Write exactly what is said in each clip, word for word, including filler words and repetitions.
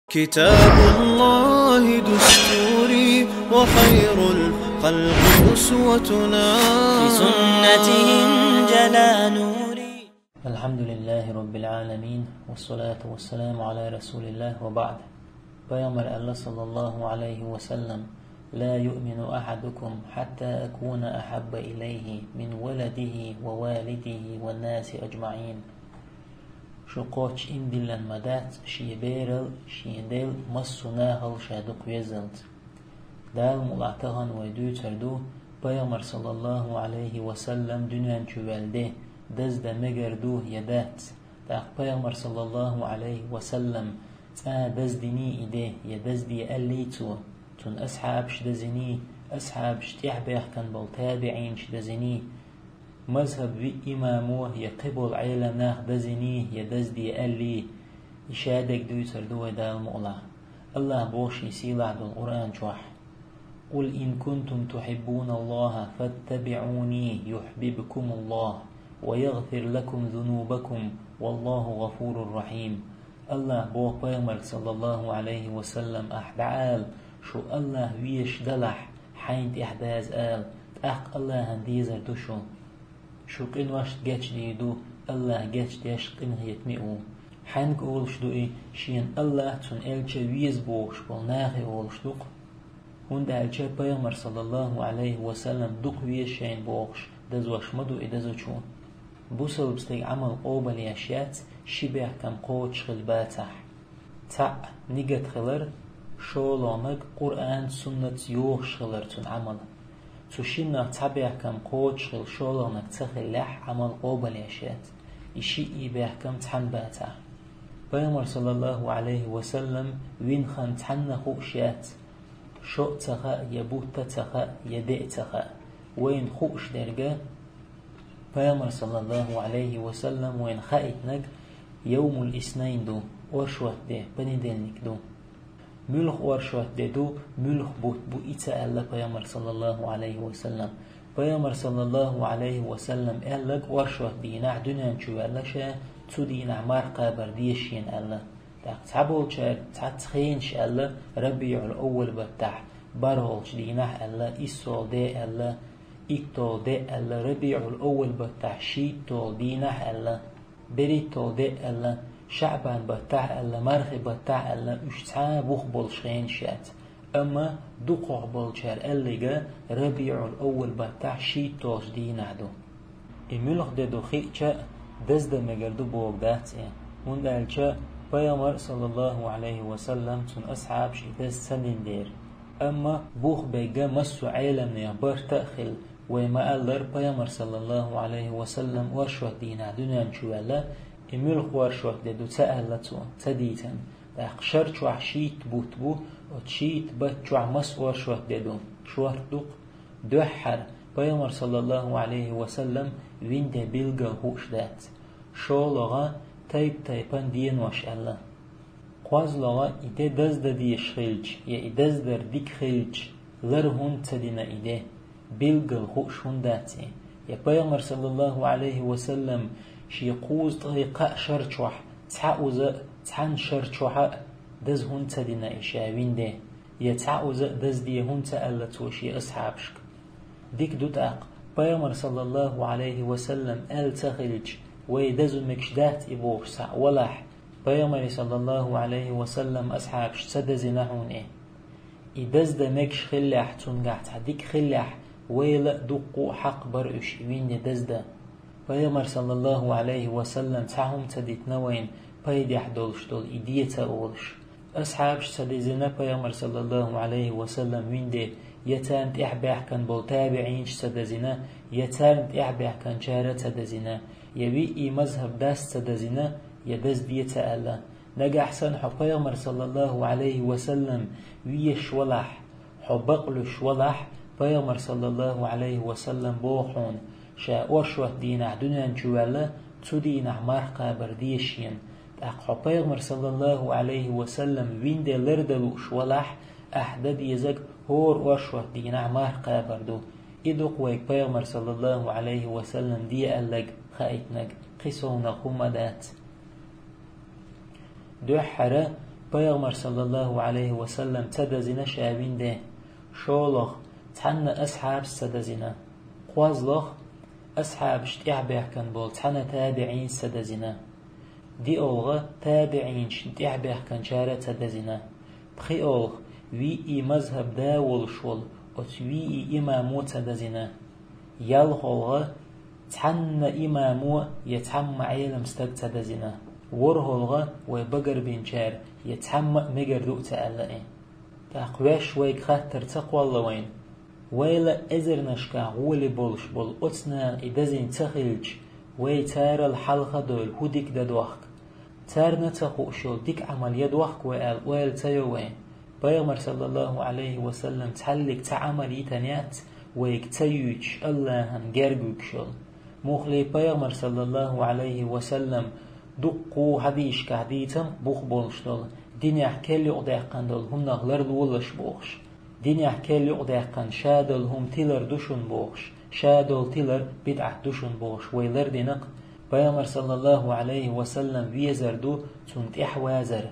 كتاب الله دستوري وخير الخلق أسوتنا. بسنته انجلى نوري. الحمد لله رب العالمين، والصلاة والسلام على رسول الله وبعد. Пайхамар аьлла, саллаллаху алейхи ва саллям: «لا يؤمن أحدكم حتى أكون أحب إليه من ولده ووالده والناس أجمعين». Шух кхоаччуш ийман диллина ма дац шен берал, шен дел, массо а нахал ша дукха веззалца. Дала мукъалахь, тахан вай дуьйцур ду, Пайхамар, саллаллаху алейхи ва саллям, дуьнен чу ваьлла де деза дан мегар ду е дац. ТӀаккха Пайхамар, саллаллаху алейхи ва саллям, цкъа деза диний и де, е деза де аьллий цо, цун асхьабаша дезиний, асхьабашта тӀехьа баьхкина болу табиӀинаша дезиний, мазхӀаб виъ имамо е кхиболу Ӏелам нах дезиний, е деза де аьллий, и шадерг дуьйцур ду вай, Дала мукъалахь. АллахӀа боху шен сийлахь долу Къуръан чохь: «قل إن كنتم تحبون الله فاتبعوني يحببكم الله ويغفر لكم ذنوبكم والله غفور رحيم». АллахӀа боху Пайхамарга, саллаллаху алейхи ва саллям: «Ахь дӀаала, шу АллахӀ везаш далахь, хьайна тӀехь даза ала, тӀаккха АллахӀана дезар ду шу. Шун къиношна гечдийр ду, АллахӀ гечдеш, къинхетаме ву». Хьаьнга олуш ду и, шена АллахӀ, цуьнан элча веза бохуш болу нахе олуш ду-кх. ХӀунда аьлча Пайхамар, саллаллаху алейхи ва саллям, дукха веза шайна бохуш дазош ма ду и дазучо. Бусалба стеган Ӏамал къобалъеш яц, ши бехкам кхочуш хилла бацахь. Цхьаъ, нигат хилар, шолгӀаниг Къуръан, суннатца йохуш хилар цуьнан Ӏамал. Цу шиннах цхьа бехкам кхочуш хилла, шолгӀаниг ца хиллехь, Ӏамал къобалъеш яц, и шиъ бехкам цхьаьна бацахь. Пайхамар, саллаллаху алейхи ва саллям, вина хан цхьанна хууш яц, шо а ца хаьа, я бутт а ца хаьа, я де а ца хаьа. Вайна хууш дерг, Пайхамар, саллаллаху алейхи ва саллям, вайна хаийтинарг йовмул иснайн ду, оршот де, понедельник ду. Муьлха оршот де ду, муьлха бутт бу, и ца аьлла Пайхамар, саллаллаху алейхи ва саллям. Пайхамар, саллаллаху алейхи ва саллям, аьлларг оршот дийнахь дуьнен чу ваьлла ша, цу дийнахь марха кхабар деза шена аьлла. ТӀаккха цхьаболчара цхьацца хенаш аьлла, РабиӀул-Аввал баттахь бархӀолчу дийнахь аьлла, иссолгӀа де аьлла, иттолгӀа де аьлла, РабиӀул-Аввал баттахь шийттолгӀа дийнахь аьлла, берхӀиттолгӀа де аьлла, ШаӀбан баттахь аьлла, мархи баттахь аьлла, уьш цхьа а бух болуш хенаш яц. Амма дукхахболчара аьлларг РабиӀул-Аввал баттахь шийттолгӀачу дийнахь ду. И муьлха де ду хиъча а, деза дан мегар ду бохург дац и, хӀунда аьлча Пайхамар, саллаллаху алейхи ва саллям, цуьнан асхьабаша и деза ца дина дера. Амма бух берг массо а Ӏеламнехан барт а хилла, вай ма-аллара, Пайхамар, саллаллаху алейхи ва саллям, оршот дийнахь дуьнен чу ваьлла, и муьлха оршот де ду ца аьлла цо, ца дийцина. ТӀаккха шар чохь шийтта бутт бу, оцу шийтта бутт чохь маса оршот де ду? Шортта ду-кх. Дуьххьара, Пайхамар, саллаллаху алейхи ва саллям, вина де билггал хууш дац. ШолгӀа, тайп-тайпана денош аьлла. КхозлагӀа, и де деза дан дезаш хилча, я и деза дар дика хилча, лар хӀунда ца дина и де? Билггал хууш хӀунда дац и? Я Пайхамар, саллаллаху алейхи ва саллям, шен кхузткъе кхаа шар чохь, цхьа уза а, цхьана шар чохь а деза хӀунда ца дина и ша вина де? Я цхьа уза а деза де хӀунда ца аьлла цо шен асхьабашка? Дика ду тӀаккха, Пайхамар, саллаллаху алейхи ва саллям, аьлла ца хилча, вай деза мегаш дац и бохуш схьа а валахь, Пайхамаре, саллаллаху алейхи ва саллям, асхьабаша ца дезина хьуна и. И деза дан мегаш хиллехь, цуьнгахь цхьа дика хиллехь, вайла а дуккха а хьакъ бара уьш и вина де деза дан. Пайхамар, саллаллаху алейхи ва саллям, цхьа хӀума ца дитина вайна, пайдехь долуш долу и де ца олуш. Асхьабаша ца дезина Пайхамар, саллаллаху алейхи ва саллям, вина де, я царна тӀехь баьхкина болу табиӀинаша ца дезина, я царна тӀехь баьхкинчара ца дезина, я виъ мазхӀаб дас ца дезина, я деза де ца аьлла. Нагахь санна хьо Пайхамар, саллаллаху алейхи ва саллям, везаш валахь, хьо бакълуьйш валахь, Пайхамар, саллаллаху алейхи ва саллям, боху хьуна, ша оршот дийнахь дуьнен чу ваьлла, цу дийнахь марха кхабар деза шена. ТӀаккха хьо Пайхамар, саллаллаху алейхи ва саллям, вина де лардан лууш валахь, ахь дан дезарг хӀора оршот дийнахь марха кхабар ду. И ду-кх вайга Пайхамар, саллаллаху алейхи ва саллям, де аьлларг хаийтинарг, кхин совнах хӀумма дац. Дуьххьара, Пайхамар, саллаллаху Ӏалайхи ва саллам, ца дазина ша вина де. ШоллагӀа, цхьанна асхьабас ца дазина. КхозлагӀа, асхьабашта тӀехьабаьхкина болу цхьана табиӀинас ца дазина. ДиолгӀа, табиӀинашна тӀехьабаьхкинчара ца дазина. ПхиолгӀа, виъ мазхӀаб да волуш волу оцу виъ имамо ца дазина. ЯлхолгӀа, цхьанна имамо я цхьамма Ӏелам стаг ца дазина. ВорхӀолгӀа, вай багарбинчара я цхьамма а мегар ду а ца аьлла и. ТӀаккха ваьш вайга хаттар ца кхолла вайна: вайл а эзарнашкахь гӀоли болуш болу оцу наха и дазина ца хилча, вай царал хьалха а довлий хӀун дика дан дохку? Царна ца хууш йолу дика Ӏамал ян дохку вай аьлла ойла ца йо вайн. Пайхамар, саллаллаху Ӏалайхи ва саллам, цхьаллиг цхьа Ӏамал йитина яц вайга ца юьйцуш, АллахӀана герга вуьгуш йолу. Муххале Пайхамар, саллаллаху Ӏалайхи ва саллам, дуккха а хьадисашкахь дийцина бух болуш долу, динехь кел юкъадаьккхина долу хӀуманах ларлолаш бохуш. Динехь кел юкъадаьккхина ша долу хӀума тилар ду шуна бохуш, ша долу тилар бидӀат ду шуна бохуш, вай лардина-кх. Пайхамар, саллаллаху Ӏалайхи ва саллам, везар ду цунна тӀаьхьавазар.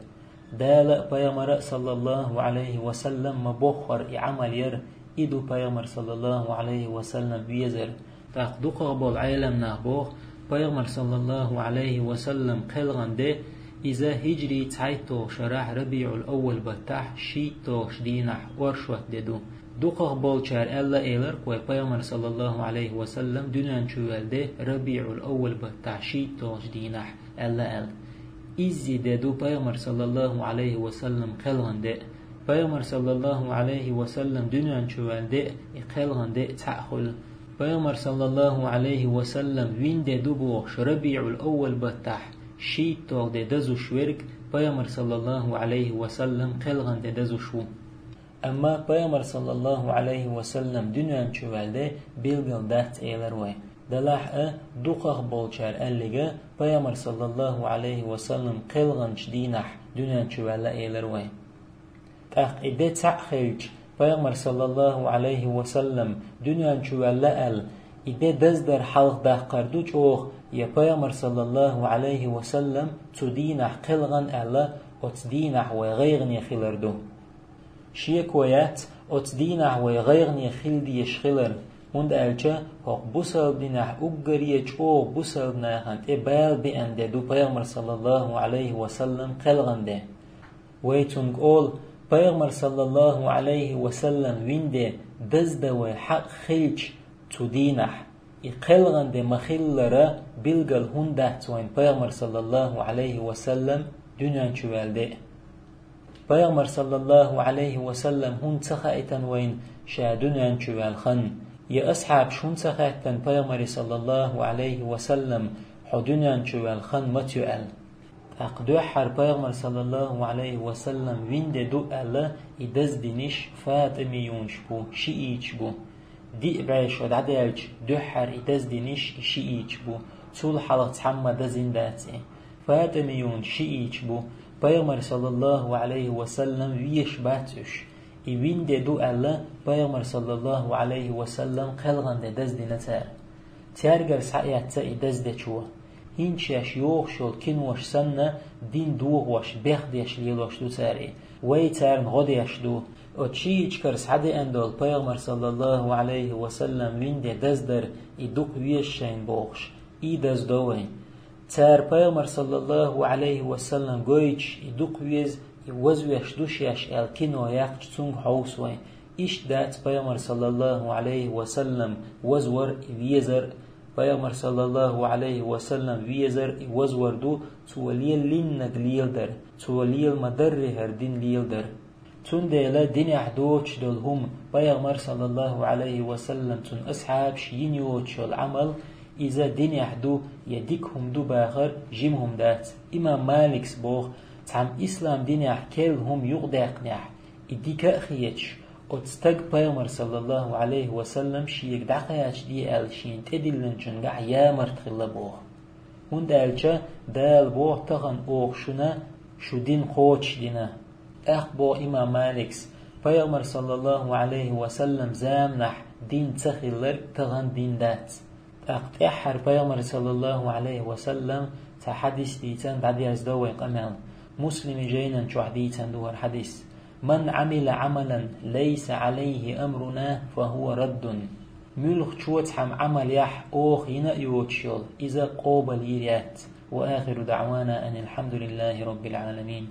Дала а, Пайхамара а, саллаллаху Ӏалайхи ва саллам, ма-боххура и Ӏамал яр, и ду Пайхамар, саллаллаху Ӏалайхи ва саллам, везар. ТӀаккха дукхах болу Ӏелам нах боху, Пайхамар, саллаллаху Ӏалайхи ва саллам, кхелхина де, иза хӀиджрий цхьайтталгӀа шарахь РабиӀул-Аввал баттахь шийтталгӀачу дийнахь оршот де ду. Дукхах болчара аьлла а элира-кх вай, Пайхамар, саллаллаху Ӏалайхи ва саллам, дуьнен чу ваьлла де РабиӀул-Аввал баттахь шийтталгӀачу дийнахь аьлла аьлла. Изза де ду Пайхамар, саллаллаху Ӏалайхи ва саллам, кхелхина де. Пайхамар, саллаллаху Ӏалайхи ва саллам, дуьнен чу ваьлла де а, и кхелхина де а цхьаъ хуьлу. Пайхамар, саллаллаху Ӏалайхи ва саллам, вина де ду бохуш РабиӀул-Аввал баттахь шийтталгӀа де дазуш верг Пайхамар, саллаллаху Ӏалайхи ва саллам, кхелхина де дазуш ву. Амма Пайхамар, саллаллаху Ӏалайхи ва саллам, дуьнен чу ваьлла де билгал дац элира вай. Делахь а, дукхах болчара аьлларг, Пайхамар, саллаллаху Ӏалайхи ва саллам, кхелхинчу дийнахь дуьнен чу ваьлла элира вай. ТӀаккха и де цхьаъ хилча, Пайхамар, саллаллаху Ӏалайхи ва саллам, дуьнен чу ваьлла аьлла, и де даздар хьалха даккхар ду чӀогӀа, я Пайхамар, саллаллаху Ӏалайхи ва саллам, цу дийнахь кхелхина аьлла, оцу дийнахь вай гӀайгӀане хилар ду. Шеко яц оцу дийнахь вай гӀайгӀане хила дезаш хиларна, хӀунда аьлча хӀокху бусалба динехь уггаре чӀогӀа бусалба нахана тӀе бала беана де ду Пайхамар, саллаллаху Ӏалайхи ва саллам, кхелхина де. Вай цунга олу, Пайхамар, саллаллаху Ӏалайхи ва саллам, вина де даздан вай хьакъ хилча цу дийнахь, и кхелхина де ма-хиллара билгал хӀунда дац вайна Пайхамар, саллаллаху Ӏалайхи ва саллам, дуьнен чу ваьлла де. Пайхамар, саллаллаху Ӏалайхи ва саллам, хӀунда ца хаийтина вайна ша дуьнен чу ваьлла хан? Я асхьабаш хӀунда ца хаьттина Пайхамаре, саллаллаху Ӏалайхи ва саллам, хьо дуьнен чу ваьлла хан маца ю аьлла? ТӀаккха дуьххьара Пайхамар, саллаллаху Ӏалайхи ва саллам, вина де ду аьлла, и даздинарш фатимиюнаш бу, шиӀиташ бу. Диъ бӀе шо дӀадаьлча, дуьххьара и даздинарш и шиӀиташ бу, цул хьалха цхьамма даздина дац и. Фатимиюнаш шиӀиташ бу, Пайхамар, саллаллаху Ӏалайхи ва саллам, везаш бац уьш. И вина де ду аьлла, Пайхамар, саллаллаху Ӏалайхи ва саллам, кхелхина де даздина цара. Цаьргара схьаэцна и даздечо. ХӀинца шаьш йохуш йолу кинош санна, дин дохош, бехдеш лелош ду цара и. Вай царна гӀо деш ду. Оцу шиӀиташкара схьадеана долу Пайхамар, саллаллаху Ӏалайхи ва саллам, вина де даздар, и дукха веза шайна бохуш, и даздо вай. Цара Пайхамар, саллаллаху Ӏалайхи ва саллам, гойтуш, и дукха веза, и вазвеш ду шаьш аьлла кино яьккхича, цунга хьовсу вай. Иштта дац Пайхамар, саллаллаху Ӏалайхи ва саллам, вазвар а, и везар а. Пайхамар, саллаллаху Ӏалайхи ва саллам, везар а, и вазвар ду цо лелийнарг леладар, цо лела ма-дарра хӀара дин леладар. Цундела динехь доцуш долу хӀума, Пайхамар, саллаллаху Ӏалайхи ва саллам, цуьнан асхьабаша йина йоцуш йолу Ӏамал, иза динехь ду я дика хӀума ду бахар жима хӀума дац. Имам Маликс боху: цхьамма ислам динехь керла хӀума юкъадаьккхинехь, и дика а хеташ, оцу стага Пайхамар, саллаллаху Ӏалайхи ва саллам, шега дӀакхачаде аьлла шена тӀедиллинчуьнгахь ямарта хилла боху. ХӀунда аьлча Дала боху тахана оха шуна, шу дин кхочушдина. ТӀаккха боху имам Маликс: Пайхамар, саллаллаху Ӏалайхи ва саллам, заманахь дин ца хилларг тахана дин дац. ТӀаккха тӀаьххьара Пайхамар, саллаллаху Ӏалайхи ва саллам, цхьа хьадис дийцина дӀадерзадо вайн къамел. Муслима жайнан чохь дийцан ду хӀара хьадис: «Ман Ӏамила Ӏамалан лайса Ӏалайхи амруна, фа хӀува раддун». Муьлххачо цхьа Ӏамал яхь, оха йина а йоцуш йолу, иза къобал йийр яц. Ва ахиру даъвана анил хьамдулиллахи раббил Ӏаламин.